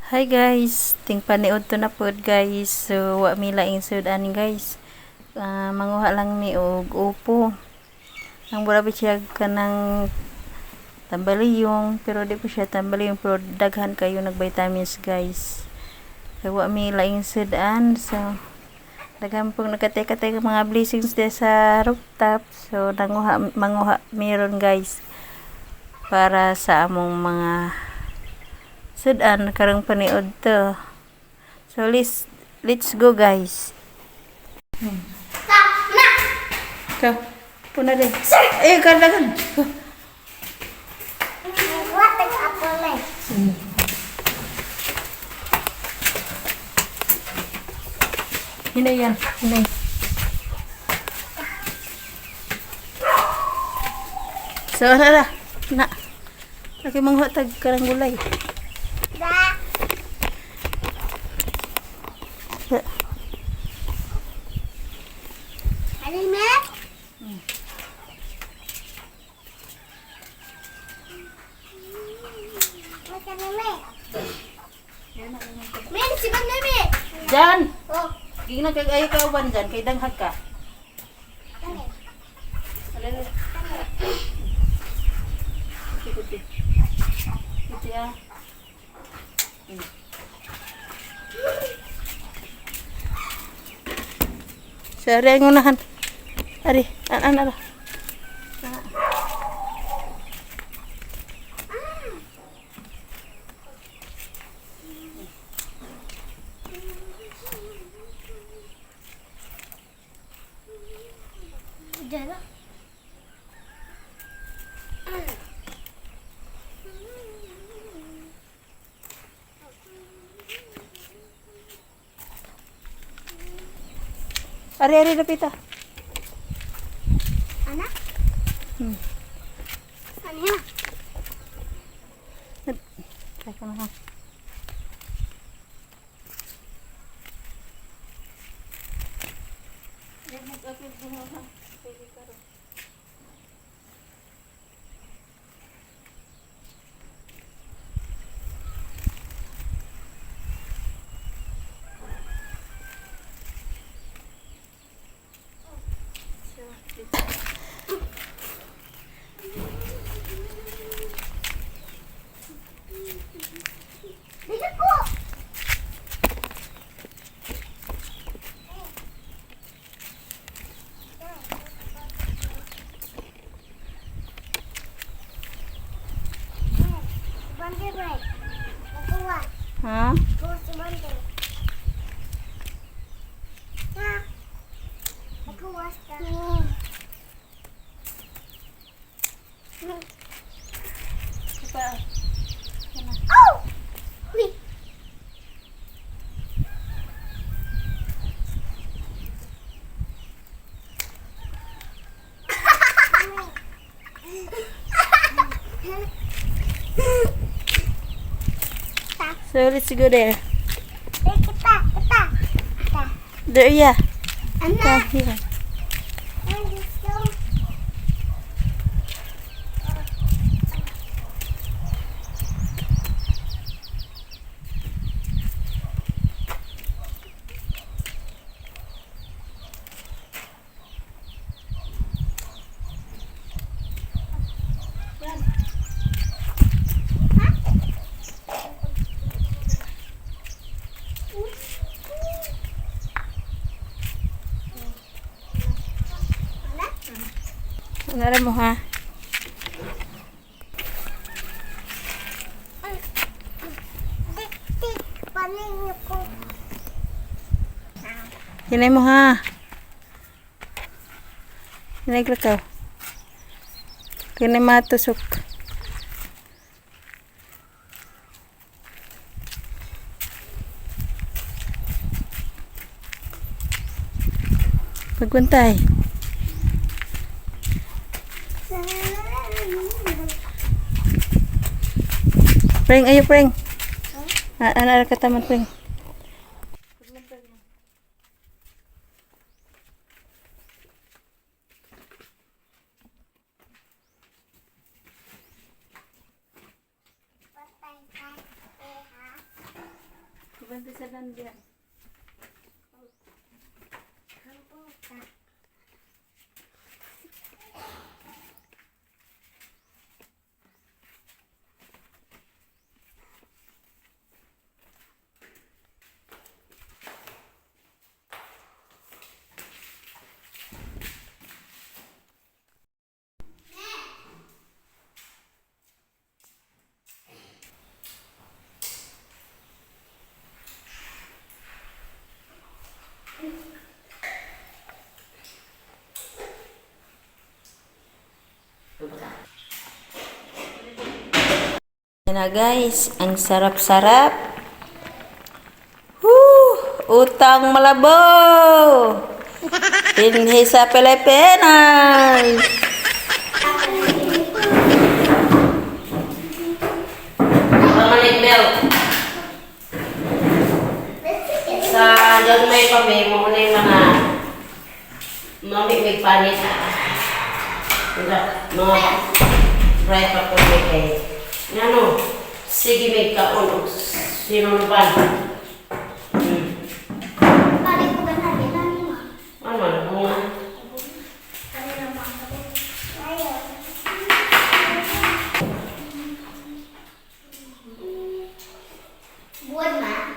Hi guys, ting paniud to na pod, guys. So wa mi laing sud-an, guys. Manguha lang mi og upo. Ang mura ba siya kanang tambaliyong, pero di po siya tambaliyong, pero daghan kayo nag vitamins, guys. Kay wa mi laing sud-an, so daghan pong nakateka-teka mga blessings de sa rooftop. So nanguha manguha meron, guys, para sa among mga sudan karong paniud to. So let's go, guys. Ka, puna din. Eh, kardagan. What the apple eh? Hinay yan, hinay. So, ano na? Na. Laki manghuha tag karang gulay. Da. Ano me? Men, si Ban me. Jan! Oh, Gigna kag ayo ka uban dyan, kay danghag ka. kami. Kuti, kuti. Kuti ah. So, ari ang unahan. Ari, an an ara. Diyan ah. Ari, ari, lapita. Ana? Hmm. Ano yan? Teka na ha. Dito ko! Bande ba? Nakuha. Ha? Kuha si Bande. Ha? Nakuha siya. Oh! Uy! So let's go there. Kita, kita, kita. There, yeah. Ana, Come here. gusto. Ano alam mo ha? Tik, tik, panin ko. Hinay mo ha. Hinay ka. Kaya matusok. Pagkuntay. Preng, ayo preng. Ah, ano ka taman, preng? Patay ka, eh, ha? Kubante sa dandiya. Kamputa. Yan na guys, ang sarap-sarap. Woo! Utang malabo! Dinhi sa Pilipinas! Pamalig milk. Sa gagmay pa may mo na yung mga mami may panit. Mga mga bright pa po may kay. Ngano, sige may kaon og sinulban. Balik ko ba natin ang mga? Ano man bunga? Ayaw. Buwan ma?